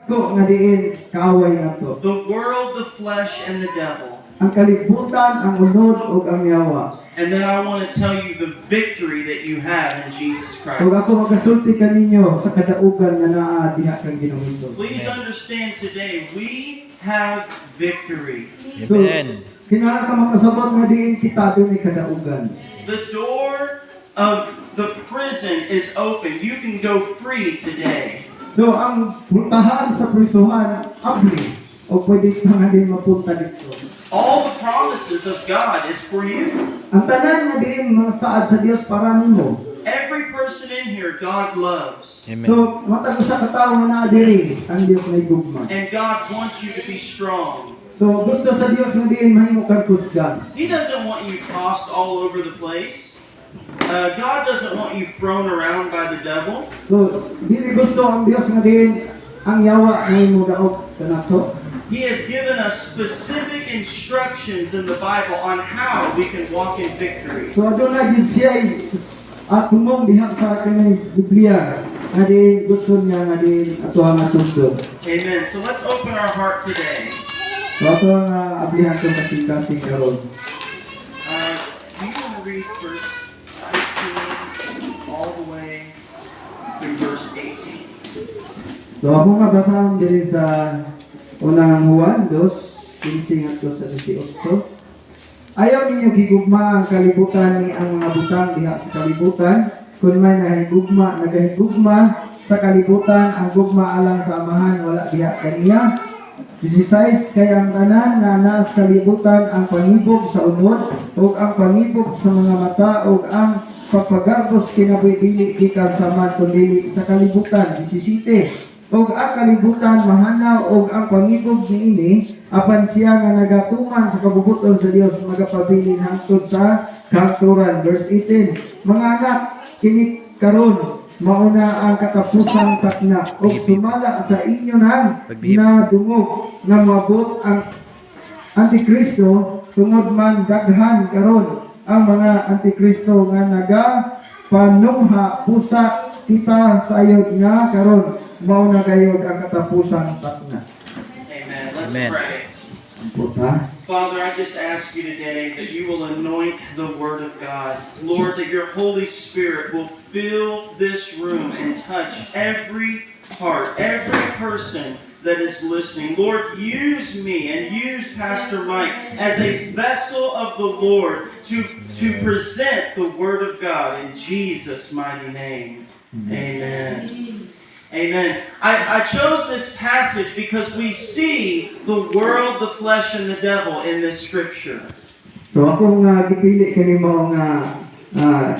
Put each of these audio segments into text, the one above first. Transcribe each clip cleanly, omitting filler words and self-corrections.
Ko nga diin kaaway nato. The world, the flesh, and the devil. Ang kalibutan, ang unod ug ang yawa. And then I want to tell you the victory that you have in Jesus Ug Christ. ako makasulti kaninyo sa kadaugan nga naa diha kang Ginoong Hesus. Please understand today, we have victory. So, Amen. Kinahanglan ka makasabot nga diin kita dunay kadaugan. The door of the prison is open. You can go free today. So ang pultahan sa prisuhan abli o pwede ka nga din mapunta dito. All the promises of God is for you. Ang tanan nga diin mga saad sa Dios para nimo. Every person in here, God loves. Amen. So matag usa ka tawo nga naa diri, ang Dios may gugma. And God wants you to be strong. So gusto sa Dios nga diin mahimo kang kusgan. He doesn't want you tossed all over the place. God doesn't want you thrown around by the devil. So dili gusto ang Dios nga diin ang yawa nga imo daog kanato. He has given us specific instructions in the Bible on how we can walk in victory. So aduna gyud siya at tumong diha sa kaning Biblia nga diin gusto niya nga diin ato ang atundon. Amen. So let's open our heart today. So ato ang ablihan itong kasing-kasing karon. Do you want to read verse 15 all the way through verse 18? So ako nga basahon diri sa unang Juan 2:15 ngadto sa 18. Ayaw ninyo gigugma ang kalibutan ni ang mga butang diha sa kalibutan. Kung may nahigugma, nagahigugma sa kalibutan, ang gugma alang sa Amahan wala diha kaniya. 16. Kay ang tanan na nasa kalibutan, ang pangibog sa unod ug ang pangibog sa mga mata ug ang pagpagarbos kinabuhi, dili gikan sa Amahan kundi sa kalibutan. 17. Ug ang kalibutan mahanaw ug ang pangibog niini, apan siya nga nagatuman sa kabubut-on sa Dios magapabilin hangtod sa kahangturan. Verse 18. Mga anak, kini karon mauna ang katapusang takna, ug sumala sa inyo nang Pagbihip. Nadungog nga moabot ang Antikristo, tungod man daghan karon ang mga Antikristo nga naga panungha, busa kita sayod nga karon mao na gayod ang katapusang takna. Amen. Let's Amen. Pray. Ampo ta. Father, I just ask you today that you will anoint the Word of God. Lord, that your Holy Spirit will fill this room and touch every heart, every person that is listening. Lord, use me and use Pastor Mike as a vessel of the Lord to present the Word of God in Jesus' mighty name. Amen. Amen. I chose this passage because we see the world, the flesh, and the devil in this scripture. So ako nga gipili kini mao nga mga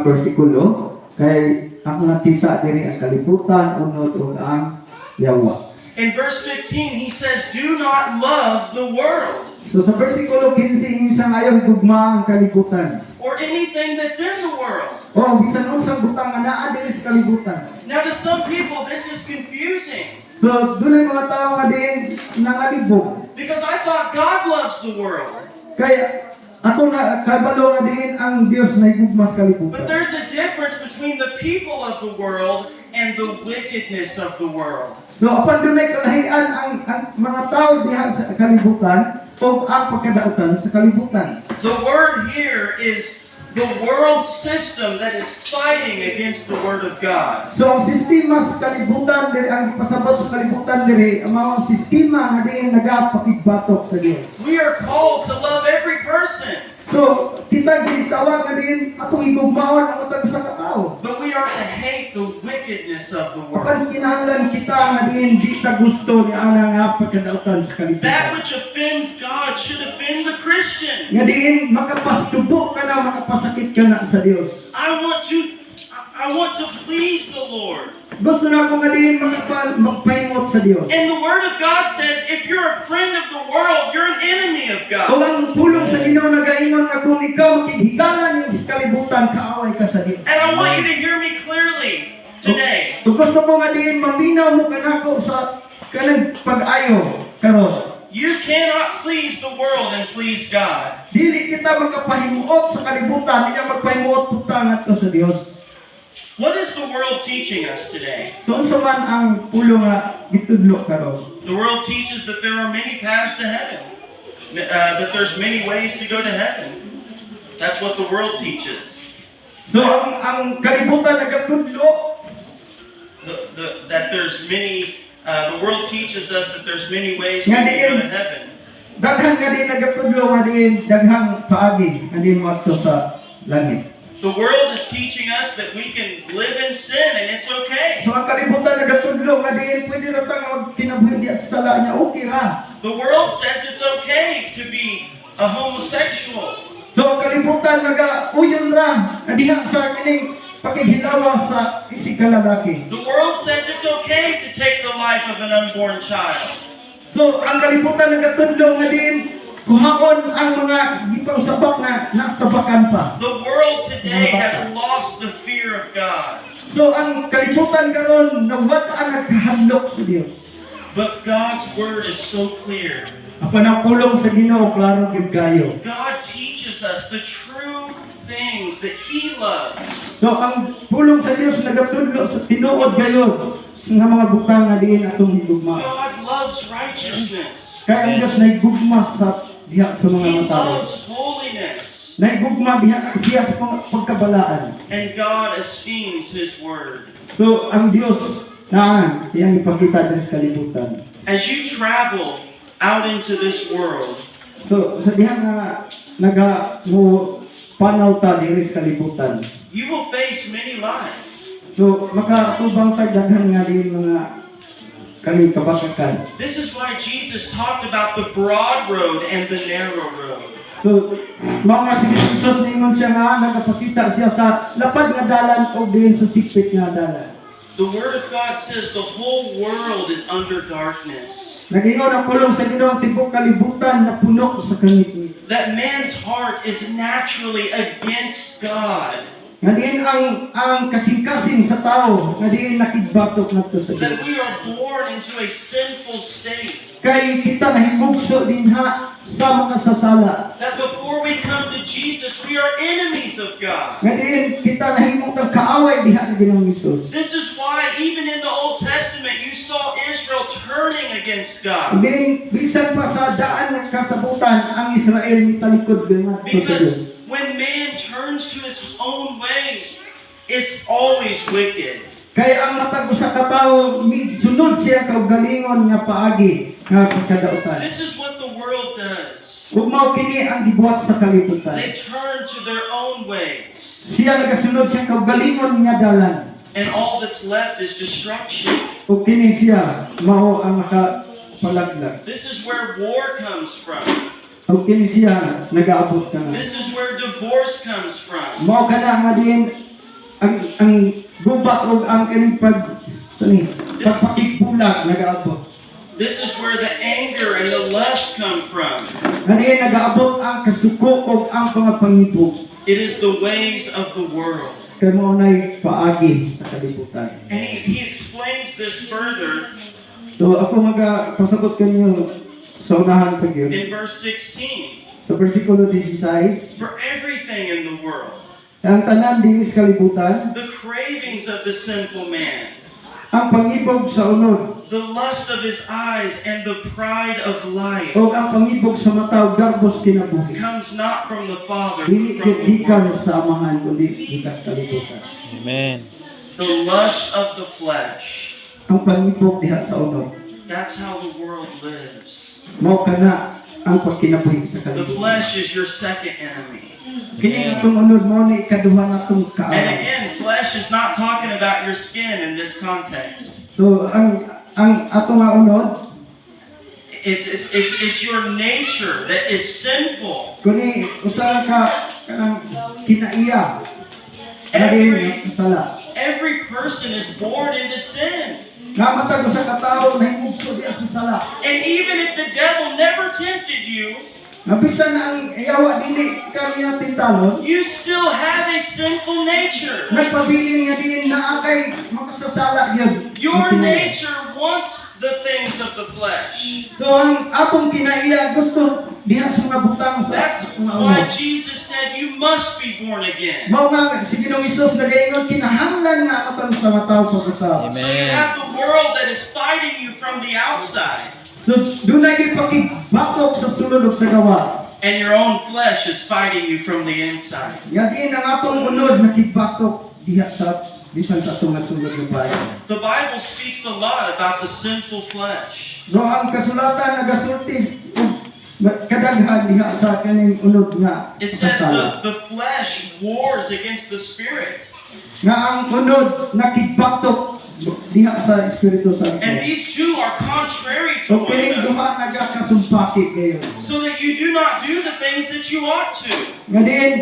bersikulo kay ako nakita diri ang kalibutan, unod ug ang yawa. In verse 15, he says, "Do not love the world So sa bersikulo 15 ingon siya nga ayaw higugma ang kalibutan or anything that's in the world." o bisan unsang butang nga naa diri sa kalibutan. Now, to some people, this is confusing So dunay mga tao nga diin nangalibog because I thought God loves the world. kay ako na kabalo nga diin ang Dios nahigugma sa kalibutan. But there's a difference between the people of the world and the wickedness of the world. So apan dunay kalahian ang mga tao diha sa kalibutan o ang pagkadautan sa kalibutan. The word here is the world system that is fighting against the Word of God. So ang sistema sa kalibutan diri, ang pasabot sa kalibutan diri, ang mga sistema nga diin nagapakigbatok sa Dios. We are called to love every person, So kita gitawag nga diin atong higugmaon ang matag usa ka tawo. But we are to hate the wickedness of the world. Apan kinahanglan kita nga diin di ta gusto ni ana nga pagkadautan sa kalibutan. That which offends God should offend the Christian. Nga diin makapasubo ka na, makapasakit ka na sa Dios. I want to please the Lord. Gusto na ako nga diin magpahimot sa Dios. And the Word of God says if you're a friend of the world, you're an enemy of O God. Ang pulong sa Ginoo nagaingon nga kung ikaw makighigalan sa kalibutan, kaaway ka sa Dios. And I want you to hear me clearly today. So gusto ko nga diin maminaw mo kanako sa kanang pag-ayo karon. You cannot please the world and please God. Dili kita makapahimuot sa kalibutan, hindi magpahimuot punta ngadto sa Dios. What is the world teaching us today? So unsa man ang pulong nga gitudlo karon? The world teaches that there are many paths to heaven, that there's many ways to go to heaven. That's what the world teaches. So ang kalibutan nagatudlo The, that there's many, the world teaches us that there's many ways we Nga can go diin. to heaven. Daghan nga diin nagatudlo nga diin daghang paagi nga diin moadto sa langit. The world is teaching us that we can live in sin and it's okay. So ang kalibutan nagatudlo nga diin pwede ra ta nga magkinabuhi diha sa sala niya, okay ra. The world says it's okay to be a homosexual. So ang kalibutan naga-uyon ra nga diha sa kining pakighilawas sa isig ka lalaki. The world says it's okay to take the life of an unborn child. So ang kalibutan nagatudlo nga diin kuhaon ang mga gipangsabak nga nasabakan pa. The world today has lost the fear of God. So ang kalibutan karon nawad ang nagkahadlok sa Dios. But God's word is so clear. Apan ang pulong sa Ginoo klaro gyud kayo. God teaches us the true things that He loves. So ang pulong sa Dios nagatudlo sa tinuod gayod nga mga butang nga diin atong higugma. God loves righteousness. Kay ang Dios nahigugma sa diha sa mga He matawo. Loves holiness. Nahigugma diha siya sa pagkabalaan. And God esteems His word. So ang Dios naan iyang ipakita diri sa kalibutan. As you travel out into this world, So sa diha nga naga mo panaw ta diri sa kalibutan. You will face many lies. So makatubang ta daghan nga diin mga kani kabakakan. This is why Jesus talked about the broad road and the narrow road. So mao nga si Jesus ningon siya nga nagapakita siya sa lapad nga dalan o diin sa sikpit nga dalan. The Word of God says the whole world is under darkness. Nagingon ang pulong sa Ginoo, ang tibuok kalibutan na puno sa kangitngit. That man's heart is naturally against God. Nga diin ang kasing-kasing sa tao nga diin nakigbatok ngadto sa Dios. That we are born into a sinful state. Kay kita nahimugso dinha sa makasasala. That before we come to Jesus, we are enemies of God. Nga diin kita nahimo tag kaaway diha ni Ginoong Hesus. This is why, even in the Old Testament, you saw Israel turning against God. Diin bisan pa sa daan ng kasabutan ang Israel mitalikod ngadto sa Dios. Because when man turns to his own ways, it's always wicked. Kay ang matag usa ka tawo sunod siya kaugalingon nga paagi nga pagkadautan. This is what the world does. Ug mao kini ang gibuhat sa kalibutan. They turn to their own ways, Siya nagasunod siya kaugalingon nga dalan. And all that's left is destruction. Ug kini siya mao ang makapalaglag. This is where war comes from. Ug kini siya nagaabot ka na. This is where divorce comes from. Mao kana nga diin ang gubat ug ang kining pag sani pagpakigbulag nagaabot. This is where the anger and the lust come from. Nga diin nagaabot ang kasuko ug ang mga pangibog. It is the ways of the world. Kay mao nay paagi sa kalibutan. And he explains this further So ako magapasabot kanyo sa unahan pa gyud. In verse 16. Sa versikulo 16, For everything in the world, ang tanan dinhi sa kalibutan, the cravings of the sinful man, ang pangibog sa unod, the lust of his eyes, and the pride of life o ang pangibog sa mata ug garbos kinabuhi. Comes not from the Father, Dili but gyud from the gikan world. sa Amahan kundi gikan sa kalibutan. Amen. The lust of the flesh. Ang pangibog diha sa unod. That's how the world lives. Mao kana ang pagkinabuhi sa The kalibutan. Flesh is your second enemy. Kini atong unod mao ni ikaduha natong And kaaway. again, flesh is not talking about your skin in this context. So ang ato nga unod It's your nature that is sinful. Kuni usa ka kanang kinaiya nga diin sala. Every person is born into sin. Nga matag usa ka tawo nahimugso diha sa sala. And even if the devil never tempted you, Nga bisan ang yawa dili ka niya tintalon, you still have a sinful nature. Nagpabilin nga diin naa kay makasasala gyud. Your nature wants the things of the flesh. So ang atong kinaiya gusto diha sa mga butang sa That's mga why unod. Jesus said you must be born again. Mao nga si Ginoong Hesus nagaingon kinahanglan nga matan sa mataw pag-usab. So you have the world that is fighting you from the outside, So dunay gyud pakigbatok sa sulod ug sa gawas. And your own flesh is fighting you from the inside. Nga diin ang atong unod nakigbatok diha sa bisan sa atong nga sulod ng bayan. The Bible speaks a lot about the sinful flesh. So ang kasulatan nagasulti og kadaghan diha sa kaning unod nga It says kasala. the flesh wars against the spirit. Nga ang unod nakigbatok diha sa Espiritu Santo. And these two are contrary to So one kining another, duha nagakasumpaki kayo. so that you do not do the things that you ought to. Nga diin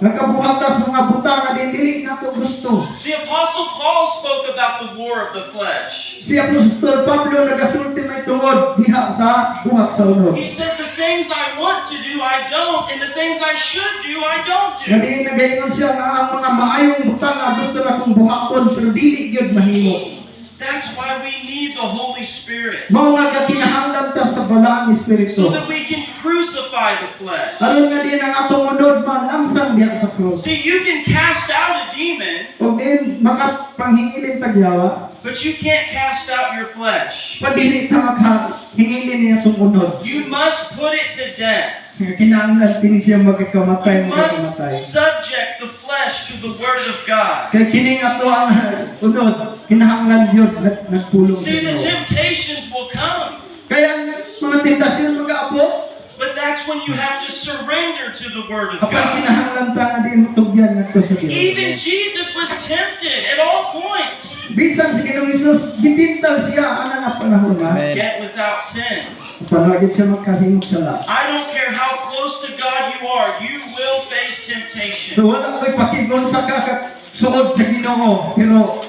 nakabuhatas mga butang nga diin dili nato gusto. The Apostle Paul spoke about the war of the flesh. Si Apostol Pablo nagasulti may tungod diha sa buhat sa unod. He said, "The things I want to do, I don't, and the things I should do, I don't Nga do." diin nagaingon siya nga ang mga maayong butang nga gusto na kong buhaton pero dili gyud mahimo. That's why we need the Holy Spirit, Mao nga kinahanglan ta sa Balaang Espiritu. so that we can crucify the flesh. Aron nga diin ang atong unod malamsang diha sa krus. See, you can cast out a demon, Ug diin makapanghingilin tag yawa, but you can't cast out your flesh. padili ta makahingilin niya atong unod. You must put it to death. Nga kinahanglan kini siya magkamatay, You must magkamatay. subject the flesh to the Word of God. Kay kini nga to ang unod, kinahanglan yun nagpulong sa See, the Ginoo. temptations will come, Kaya ang mga tentasyon mag-aabot, but that's when you have to surrender to the Word of apan God. kinahanglan ta nga di motugyan ngadto sa Dios. Even Jesus was tempted at all points, Bisan si Ginoong Hesus gitintal siya ana nga panahon ha. Amen. yet without sin. Apan wa gyud siya makahimog sala. I don't care how close to God you are, you will face temptation. So wala ko'y pakigon sa kasuod sa Ginoo, pero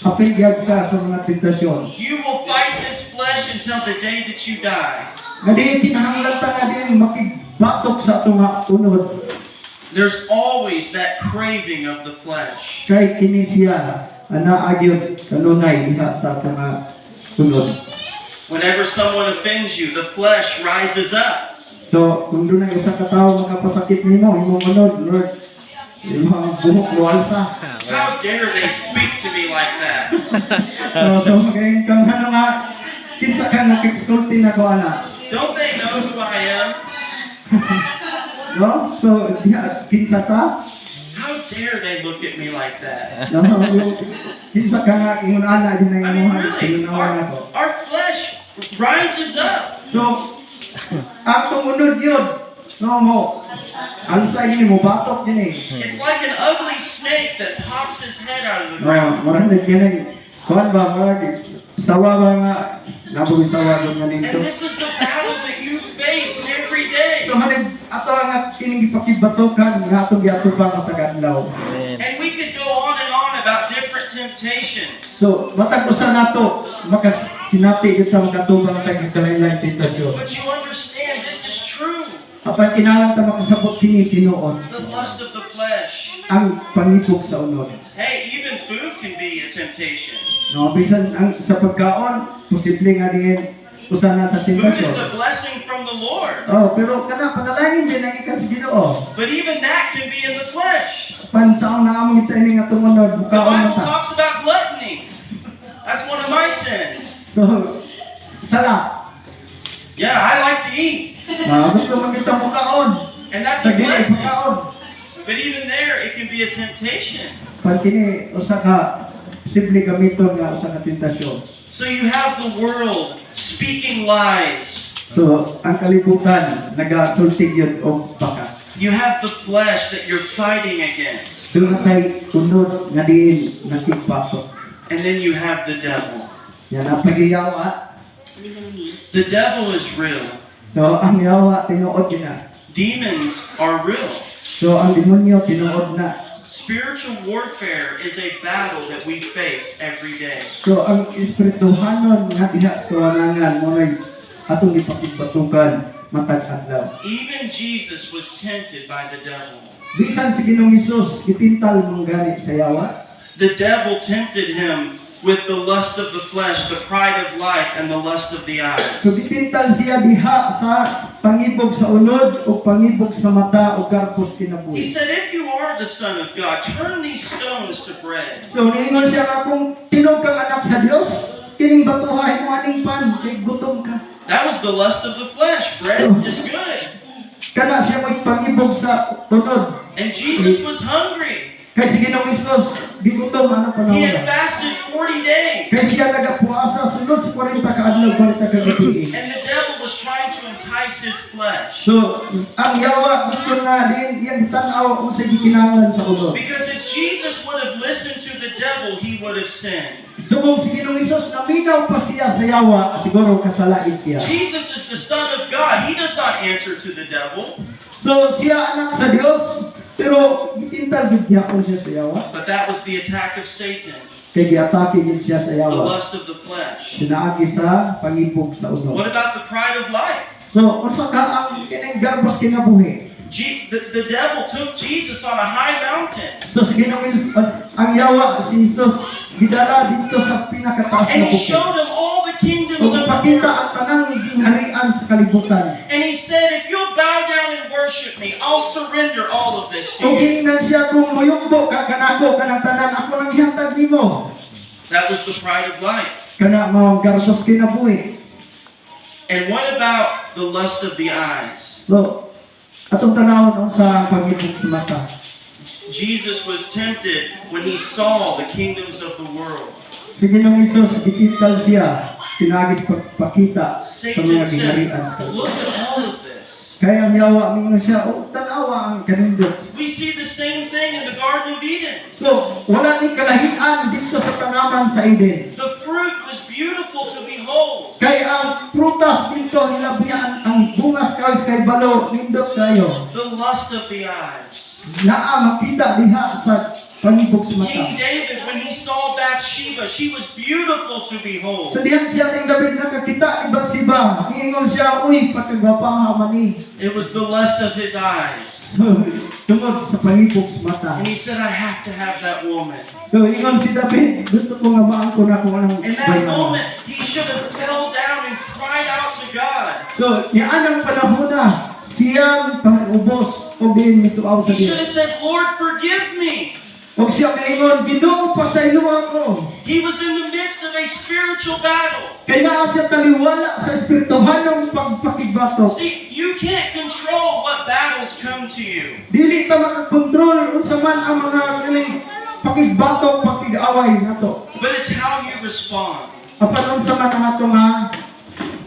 apil gyud ka sa mga tentasyon. You will fight this flesh until the day that you die. Nga di kinahanglan ta nga di makigbatok sa atong nga unod There's always that craving of the flesh. Kay kini siya anaa gyud kanunay diha sa atong nga unod. Whenever someone offends you, the flesh rises up. So, kung dunay usa ka tawo makapasakit nimo, imong unod, Lord, imong buhok moalsa. How dare they speak to me like that? So magayon kang ano nga, kinsa ka nakigsulti nako ana. Don't they know who I am? No? So, diha, kinsa ka? How dare they look at me like that? No, kinsa ka nga ingon ana din ang I mean, imuha, really, tinunawan our, ako. our flesh rises up. So, atong unod yun, no mo, alsa yun, mo batok yun eh. It's like an ugly snake that pops his head out of the No, ground. murag ganing, kuan ba, murag, sawa ba nga, nabuhi sawa doon nga nito. And this is the battle that you face every day. So, manig, ato nga kining gipakibatokan, nga atong giatubang matag adlaw. Amen. And we could go on and on about different temptations. So, matag usa nato makasinati gyud ta makatubang tag kalain tentasyon. But you understand this is true. Apan kinahanglan ta makasabot kini tinuod The lust of the flesh. Ang pangibok sa unod. Hey, even food can be a temptation. No, bisan ang sa pagkaon, posible nga diin usa na sa Food is tentasyon. a blessing from the Lord. Oh, pero kana panalangin din ang ikas Ginoo. But even that can be in the flesh. Pan saon na among ita ini nga tunod, The mukaon na Bible ta. talks about gluttony. That's one of my sins. So, sala. Yeah, I like to eat. Ah, gusto man kita mukaon. And that's Sa a dili blessing. mukaon. But even there, it can be a temptation. Pan kini usa ka posible gamiton nga usa ka tentasyon. So you have the world speaking lies. So, ang kalibutan nagasulti gyud og baka. You have the flesh that you're fighting against. Duna kay unod nga diin nakigbatok. And then you have the devil. Yan ang pagiyawa. The devil is real. So, ang yawa tinuod gyud na. Demons are real. So, ang demonyo tinuod na. Spiritual warfare is a battle that we face every day. So, ang espirituhanon nga diha sa kawanangan mo atong gipakigbatukan matag adlaw. Even Jesus was tempted by the devil. Bisan si Ginoong Hesus gitintal mong gani sa yawa. The devil tempted him with the lust of the flesh, the pride of life, and the lust of the eyes. So gitintal siya diha sa pangibog sa unod o pangibog sa mata o garbos He kinabuhi. said, "If you are the Son of God, turn these stones to bread." So niingon siya nga kung tinuod kang anak sa Dios, kining batuha himoa ning pan kay gutom ka. That was the lust of the flesh. Bread is good. Kana siya mo'y pangibog sa unod. And Jesus was hungry. Kay si Ginoong Hesus gigutom anang He had panahon. Fasted 40 days. Kay siya nagapuasa sunod sa 40 ka adlaw, 40 ka gabi. And the devil was trying to entice his flesh. So, ang yawa gusto nga din iyang tan-aw kung sa gikinahanglan sa unod. Because if Jesus would have listened to the devil, he would have sinned. So kung si Ginoong Hesus naminaw pa siya sa yawa, siguro kasalait siya. Jesus is the Son of God. He does not answer to the devil. So siya anak sa Dios, pero gitintal gid gyapon siya sa yawa. But that was the attack of Satan, Kay giatake gid siya sa the yawa. Lust of the flesh. Pinaagi sa pangibog sa unod. What about the pride of life? So unsa ka ang kining garbos kinabuhi? The devil took Jesus on a high mountain. So si Ginoong Hesus, ang yawa si Jesus gidala didto sa pinakataas na And he bukid. Showed him all the kingdoms Ug of the pakita world. Ang tanang gingharian sa kalibutan. And he said, "If you'll bow down and worship me, I'll surrender all of this to Ug you." giingnan siya kung muyukbo ka kanako kanang tanan ako nang ihatag nimo. That was the pride of life. Kana mao ang garbos kinabuhi. And what about the lust of the eyes? So atong tanawon unsa ang pangibog sa mata. Jesus was tempted when he saw the kingdoms of the world. Si Ginoong Hesus gitintal siya pinaagi sa pagpakita sa Satan mga said, gingharian sa kalibutan. "Look at all of this." Kaya ang yawa mingon siya, "Oh, tanawa ang kanindot." We see the same thing in the Garden of Eden. So, wala ni kalahian didto sa tanaman sa Eden. The fruit was beautiful to behold. Kay ang prutas didto hilabihan ang bungas kahoy kay balo nindot kayo. The lust of the eyes. Naa makita diha sa pangibog sa mata. King David, when he saw Bathsheba, she was beautiful to behold. Sa dihang siya ning David nakakita ni Bathsheba, niingon siya, "Uy, pagkagwapaha man ni." It was the lust of his eyes. So, tungod sa pangibog sa mata. And he said, "I have to have that woman." So, ingon si David, "Gusto ko nga maangkon ako ang In that bayana." moment, he should have fell down and cried out to God. So, nianang panahon na, siyang pangubos o din mituaw sa He should Dios. Have said, "Lord, forgive me." O siya maingon, "Ginoo, pasaylo ako." He was in the midst of a spiritual battle. Kay naa siya taliwala sa espirituhanong pagpakigbato. See, you can't control what battles come to you. Dili ta makakontrol unsa man ang mga kining pakigbato, pakig-away nato. But it's how you respond. Apan unsa man ang ato nga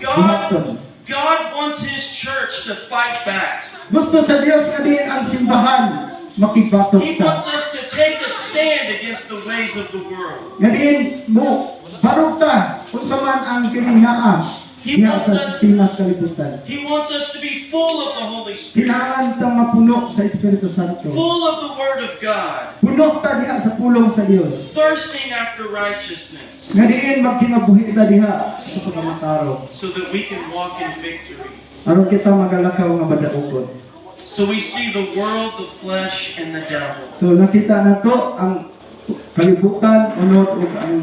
God, buhaton. God wants His church to fight back. Gusto sa Dios nga diin ang simbahan makigbato He ta. Wants us to take a stand against the ways of the world. Nga diin mo barog ta unsa man ang kining naa He diha wants sa sistema sa kalibutan. He wants us to be full of the Holy Spirit, Kinahanglan ta mapuno sa Espiritu Santo. Full of the Word of God, Puno ta diha sa pulong sa Dios. Thirsting after righteousness, Nga diin magkinabuhi ta diha sa pagkamatarong. So that we can walk in victory. Aron kita magalakaw nga madaugon. So we see the world, the flesh, and the devil. So nakita nato ang kalibutan, unod ug ang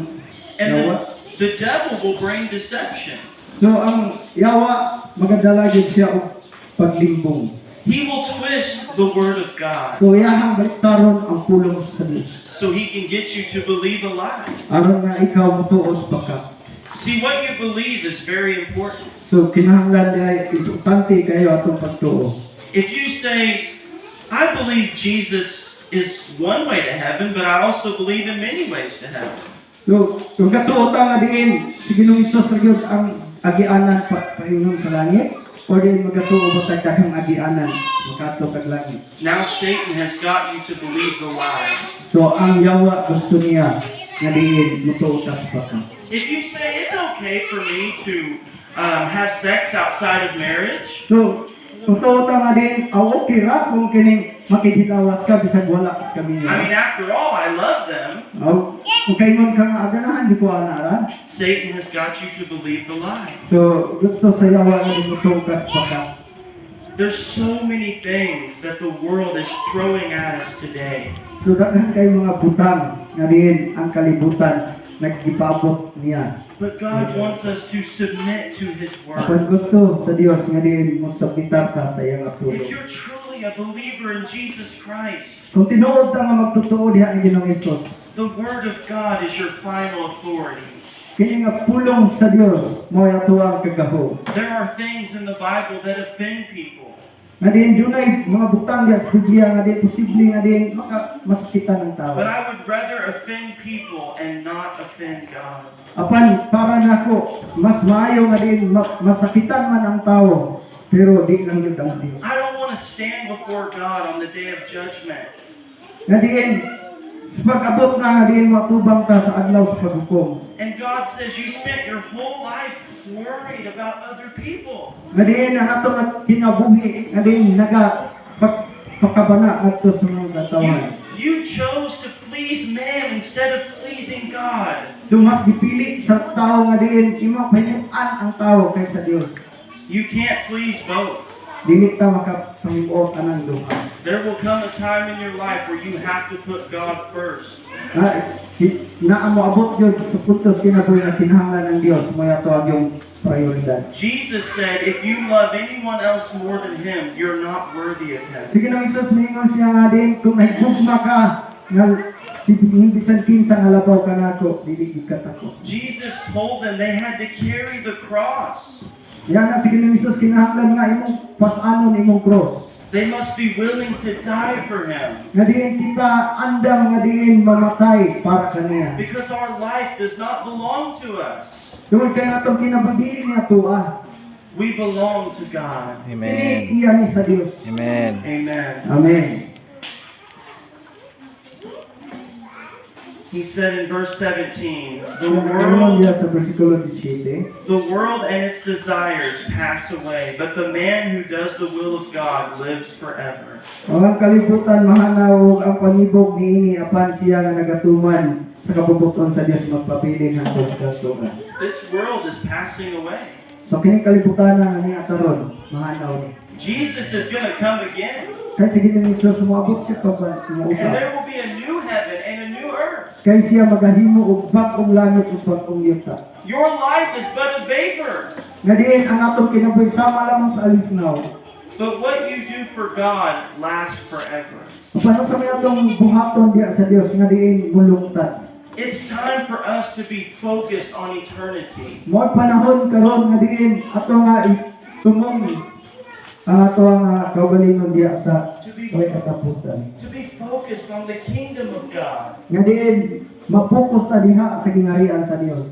And yawa. the devil will bring deception. So ang yawa magadala gyud siya og paglimbong. He will twist the Word of God So iyahang baliktaron ang pulong sa Dios. So he can get you to believe a lie. Aron nga ikaw motuo sa baka. See, what you believe is very important. So kinahanglan ay importante kayo atong pagtuo. If you say, "I believe Jesus is one way to heaven, but I also believe in many ways to heaven." So kung gatuo ta nga diin si Ginoong Hesus ra gyud ang agianan pa paingon sa langit o diin magatuo ba tag daghang agianan makadto kag langit. Now Satan has got you to believe the lie. So ang yawa gusto niya nga diin motuo ta sa baka. If you say, "It's okay for me to have sex outside of marriage," So motuo ta nga diin aw okay ra kung kining makighilawas ka bisag wala ka kami. I mean, after all, I love them. Aw, kung kaingon ka nga ganahan di ko ana ra. Satan has got you to believe the lie. So gusto sa yawa nga diin motuo ka sa baka. There's so many things that the world is throwing at us today. So daghan kay mga butang nga diin ang kalibutan naggipaabot niya. But God wants us to submit to His Word. Apan gusto sa Dios nga diin mo submitar ta sa iyang If pulong. You're truly a believer in Jesus Christ, Kung tinuod ta nga magtotoo diha ni Ginoong Hesus, the Word of God is your final authority. Kini nga pulong sa Dios mao ato ang kagahom. There are things in the Bible that offend people. Nga diin dunay mga butang diha sa Biblia nga diin posible nga diin maka masakitan ang tao. But I would rather offend people and not offend God. Apan para nako mas maayo nga diin masakitan man ang tao pero di lang gyud ang Dios. I don't want to stand before God on the Day of Judgment Nga diin sa pag-abot na nga diin matubang ta sa adlaw sa paghukom. and God says, "You spent your whole life worried about other people." Nga diin ang ato nga kinabuhi nga diin naga pagpakabana ngadto sa mga katawhan. You chose to please man instead of pleasing God." So mas gipili sa tao nga diin imo pahimuan ang tao kaysa Dios. You can't please both. Dili ta makapahimuot anang duha. There will come a time in your life where you have to put God first. Na moabot gyud sa punto sa kinabuhi nga kinahanglan ng Dios mo ato ang iyong prioridad. Jesus said, "If you love anyone else more than Him, you're not worthy of Him." Si Ginoong Hesus miingon siya nga din kung nahigugma ka nga si bisan kinsa nga labaw kanako, dili gyud ka tako. Jesus told them they had to carry the cross. Yan na si Ginoong Hesus kinahanglan nga imong pas-anon imong cross. They must be willing to die for Him. Nga diin kita andam nga diin mamatay para kaniya. Because our life does not belong to us. Tungod kay atong kinabuhi dili ni atoa. We belong to God. Kini Amen. iya ni sa Dios. Amen. Amen. Amen. He said in verse 17, "The Ingon world, diya sa versikulo 17, the world and its desires pass away, but the man who does the will of God lives forever." Ang kalibutan mahanaw ug ang panibog niini, apan siya nga nagatuman sa kabubut-on sa Dios magpabilin hangtod sa kasugan. This world is passing away. So kini kalibutan na ni karon mahanaw ni. Jesus is going to come again. Kay si Ginoong Jesus moabot siya pa ba And mousab. there will be a new heaven and a new earth. Kay siya magahimo og bag-ong langit ug bag-ong yuta. Your life is but a vapor. Nga diin ang atong kinabuhi sama lamang sa alisnaw. But what you do for God lasts forever. Apan sa may atong buhaton diha sa Dios nga diin mulungtad. It's time for us to be focused on eternity. Mao panahon karon nga diin ato nga itumong ang ato nga kaugalingon diha sa way katapusan. To be focused on the kingdom of God. Nga diin mapokus ta diha sa gingharian sa Dios.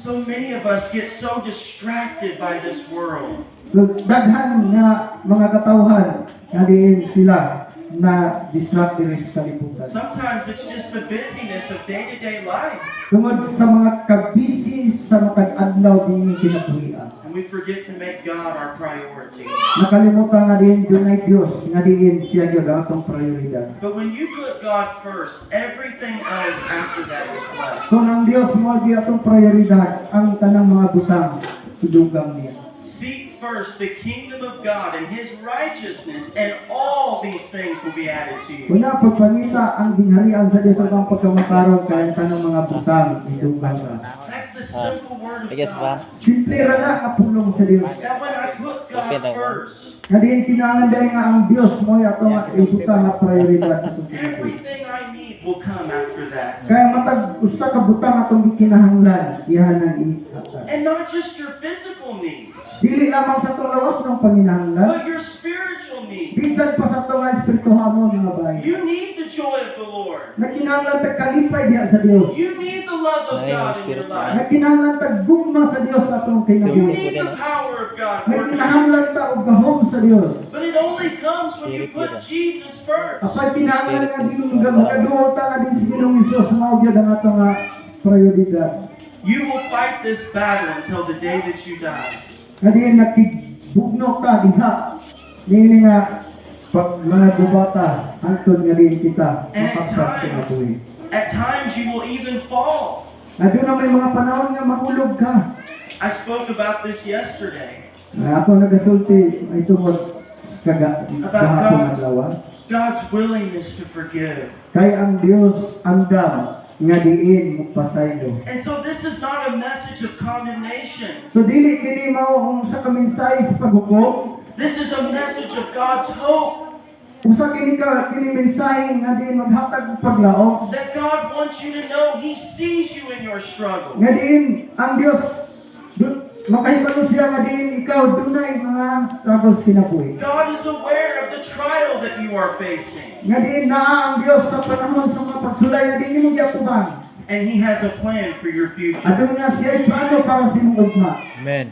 So many of us get so distracted by this world. So, daghan nga mga katawhan nga diin sila na distract diri sa kalibutan. Sometimes it's just the busyness of day-to-day life. Tungod sa mga kabisi sa matag adlaw dinhi kinabuhian. And we forget to make God our priority. Nakalimutan nga diin dunay Dios nga diin siya gyud ang atong prioridad. But when you put God first, everything else after that is blessed. Kung ang Dios mo gyud atong prioridad, ang tanang mga butang idugang niya. Seek first the kingdom of God and His righteousness, and all these things will be added to you. Una, pagpangita ang gingharian sa Dios ug ang pagkamatarong, kay ang tanang mga butang idugang ka. That's the simple word of I guess ba? God. Simple ra na nga pulong sa Dios. That when I put God Okay na ba? first, Nga diin kinahanglan diri nga ang Dios mo ato nga ibutang nga prioridad sa atong kinabuhi. Everything I need will come after that. Kaya matag usa ka butang atong gikinahanglan, iyahan ang ihatag. And not just your physical needs, Dili lamang sa atong lawas ng panginahanglan, but your spiritual needs. Bisan pa sa atong espirituhanon nga bahin. You need the joy of the Lord. Nagkinahanglan tag kalipay diha sa Dios. You need the love of Ay, God in your spirit. Life. Nagkinahanglan tag gugma sa Dios sa atong You kinabuhi. need the power of God working. Nagkinahanglan ta og gahom sa Dios. But it only comes when you put Jesus first. Apan kinahanglan nga din magaduol ta nga din si Ginoong Hesus mao gyud ang atong nga prioridad. You will fight this battle until the day that you die. Nga diin nakigbugno ka diha niini nga pag mga gubata hangtod nga diin kita And at mapagpas sa times, kinabuhi. at times you will even fall. Na doon na may mga panahon nga mahulog ka. I spoke about this yesterday. Na ako nagasulti ay tungod kaga gahapon adlaw. God's willingness to forgive. Kay ang Dios andam Nga diin mopasaylo. And so this is not a message of condemnation. So dili kini mao ang usa ka mensahe sa paghukom. This is a message of God's hope. Usa kini ka kini mensahe nga diin maghatag og paglaom. That God wants you to know He sees you in your struggle. Nga diin ang Dios makahibalo siya nga diin ikaw dunay mga struggles kinabuhi. God is aware of the trial that you are facing. Nga diin naa ang Dios sa panahon sa mga pagsulay nga diin imong giatubang. And He has a plan for your future. Aduna siya plano para sa imong ugma. Amen.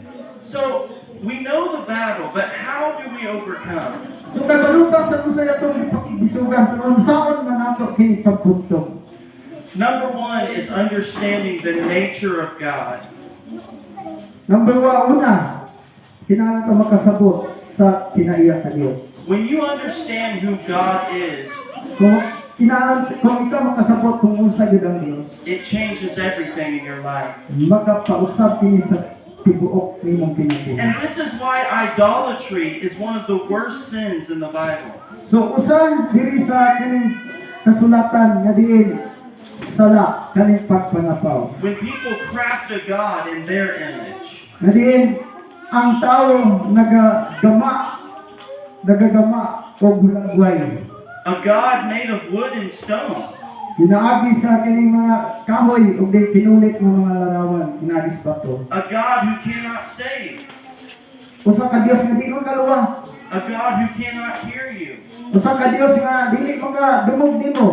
So, we know the battle, but how do we overcome? So kabalo ta sa unsay atong gipakigisugan, pero unsaon man nato kini pagbuntog? Number one is understanding the nature of God. Number one, una, kinahanglan ka makasabot sa kinaiya sa Dios. When you understand who God is, Kung kinahanglan kung ikaw makasabot kung unsa gyud ang Dios, it changes everything in your life. Makapausab kini sa tibuok nimong kinabuhi. And this is why idolatry is one of the worst sins in the Bible. So usa diri sa kining kasulatan nga diin sala kaning pagpangapaw. When people craft a god in their image, Nga diin ang tao nagagama og hulagway. A god made of wood and stone, Ginaagi sa kining mga kahoy ug di kinulit nga mga larawan ginaagi sa bato. A god who cannot save, Usa ka Dios nga di makaluwas. A god who cannot hear you. Usa ka Dios nga dili makadungog nimo.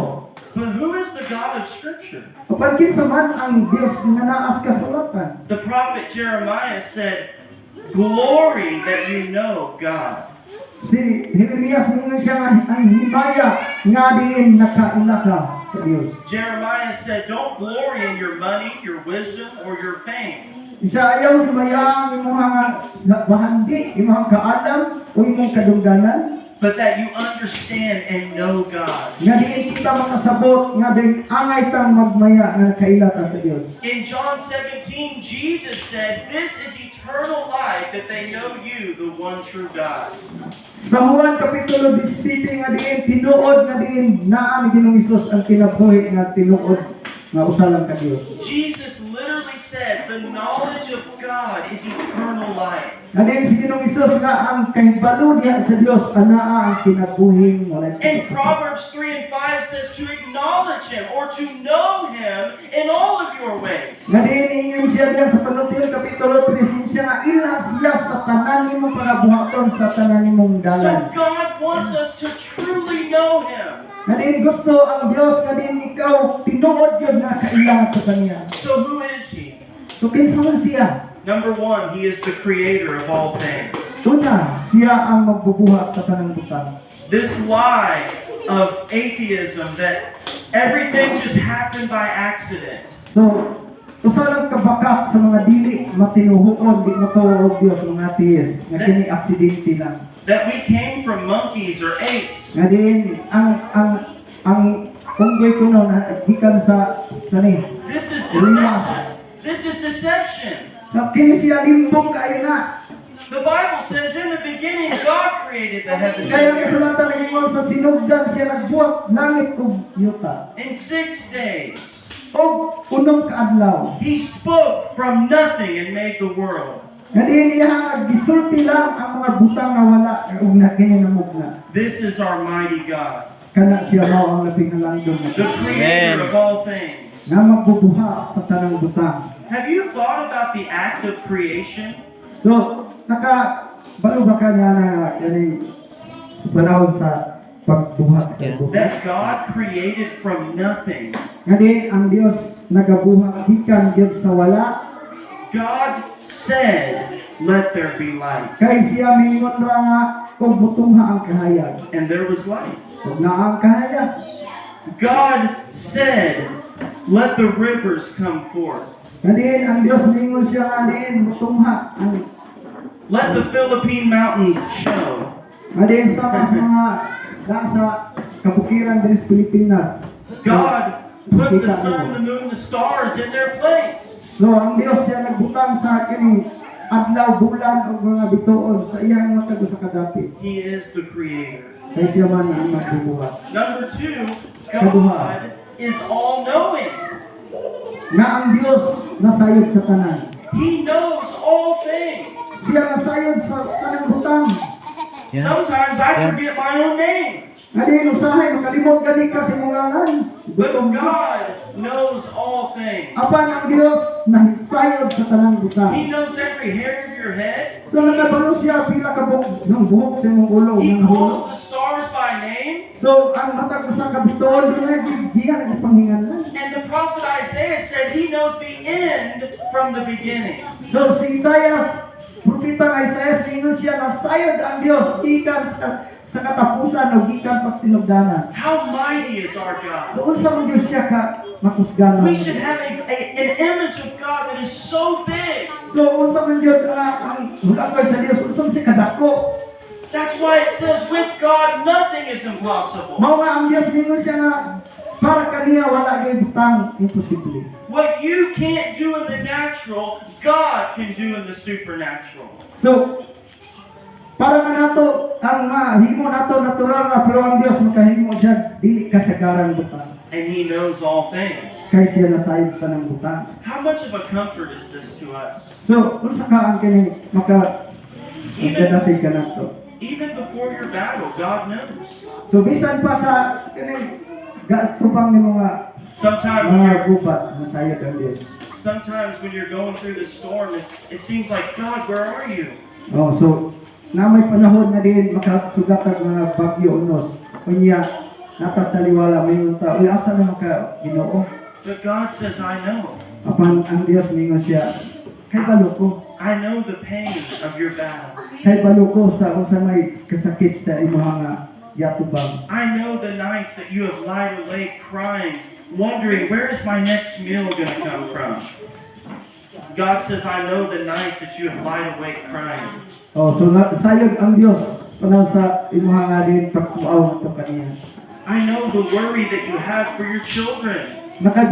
But who is the God of Scripture? Apan kinsa man ang Dios nga naa sa kasulatan? The prophet Jeremiah said, "Glory that you know God." Si Jeremias ingon siya nga ang himaya nga diin nakaila ka sa Dios. Jeremiah said, "Don't glory in your money, your wisdom, or your fame." Siya ayaw himaya ang imong bahandi, imong kaalam o imong kadungganan. But that you understand and know God. Nga diin kita makasabot nga din angay tang magmaya nga kaila ta sa Dios. In John 17, Jesus said, "This is eternal life, that they know you, the one true God." Sa Juan Kapitulo 17 nga diin tinuod nga diin naa ni Ginoong Hesus ang kinabuhi nga tinuod nga usa lang ka Dios. Jesus literally said, "The knowledge of God is eternal life." Nga diin si Ginoong Hesus nga ang kahibalo diha sa Dios anaa ang kinabuhing walay And Proverbs 3 and 5 says to acknowledge Him or to know Him in all of your ways. Nga diin ingon siya diha sa Panultihon Kapitulo 3 siya nga ila siya sa tanan nimong pagabuhaton, sa tanan nimong So dalan. God wants us to truly know Him. Nga diin gusto ang Dios nga diin ikaw tinuod gyud nga kaila sa kaniya. So who is He? So kinsa man siya? Number one, He is the creator of all things. Una, siya ang magbubuhat sa tanang butang. This lie of atheism that everything just happened by accident. So, usa lang kabakak sa mga dili matinuhuon, di motuo og Dios, mga atheist, nga kini aksidente lang. That we came from monkeys or apes. Nga diin ang unggoy kuno na gikan sa ni. This is deception. This is deception. Sa kini siya limbong kaayo na. The Bible says in the beginning God created the heavens Kaya and ang the earth. kasulatan nag-ingon sa sinugdan siya nagbuhat langit ug yuta. In 6 days, Og unom ka adlaw. He spoke from nothing and made the world. Nga diin iya gisulti lang ang mga butang nga wala ug na kini namugna. This is our mighty God, Kana siya mao ang labing halangdon nga the Dios creator Amen. of all things. nga magbubuhat sa tanang butang. Have you thought about the act of creation? So, naka balo ba ka nga na yani panahon sa pagbuhat sa buhat? That God created from nothing. Nga diin ang Dios nagabuhat gikan gyud sa wala. God said, "Let there be light." Kay siya mingon ra nga og mutungha ang kahayag. And there was light. Ug naa ang kahayag. God said, "Let the rivers come forth." Nga diin ang Dios mingon siya nga diin mutungha ang "Let the Philippine mountains show." Nga diin sa mga nasa kabukiran diri sa Pilipinas. God put the Kita sun, nimo. The moon, the stars in their place. So ang Dios siya nagbutang sa kining adlaw, bulan ug mga bituon sa iyang matag usa ka dapit. He is the creator. Kay siya man ang magbubuhat. Number two, Kaduha. God is all knowing. Nga ang Dios nasayod sa tanan. He knows all things. Siya nasayod sa tanang butang. Sometimes I forget my own name. Nga diin usahay makalimot gani ka sa imong ngalan. But Gutom ka. God knows all things. Apan ang Dios nasayod sa tanang butang. He knows every hair of your head. So nakabalo siya pila ka buhok ng buhok sa imong ulo He ng hulog. calls the stars by name. So ang matag usa ka bituon dunay diya nagpanghinganlan. And the prophet Isaiah said he knows the end from the beginning. So si Isaiah, propeta nga Isaiah, ningon siya nasayod ang Dios gikan sa katapusan o gikan pa sa sinugdanan. How mighty is our God? So unsa man Dios siya ka makusganon? We should have an image of God that is so big. So unsa man Dios ang hulagway sa Dios, unsa man siya kadako? That's why it says, with God, nothing is impossible. Mao nga ang Dios ningon siya nga para kaniya wala gyud butang imposible. What you can't do in the natural, God can do in the supernatural. So para nga nato ang mahimo nato natural nga, pero ang Dios makahimo siya dili kasagaran butang. And He knows all things. Kay siya nasayod sa tanang butang. How much of a comfort is this to us? So unsa ka ang kini maka Even, magdadasig ka nato? Even before your battle, God knows. So bisan pa sa kini gaatubang ni mga Sometimes when mga you're, gubat, nasayod ang Dios. Sometimes when you're going through the storm, it seems like, "God, where are you?" Oh, so na may panahon na din makasugat ang mga bagyo unos. Unya nata sa liwala may ta, "Uy, asa na maka, Ginoo?" But God says, "I know." Apan ang Dios ningon siya, "Kay balo ko." "I know the pain of your battle." "Kay balo ko sa unsa may kasakit sa imuha nga yatubang." "I know the nights that you have lied awake crying, wondering, 'Where is my next meal going to come from?'" God says, "I know the nights that you have lied awake crying." Oh, so na, sayod ang Dios panahon sa imuha nga din pagtuaw ngadto kaniya. "I know the worry that you have for your children." Naka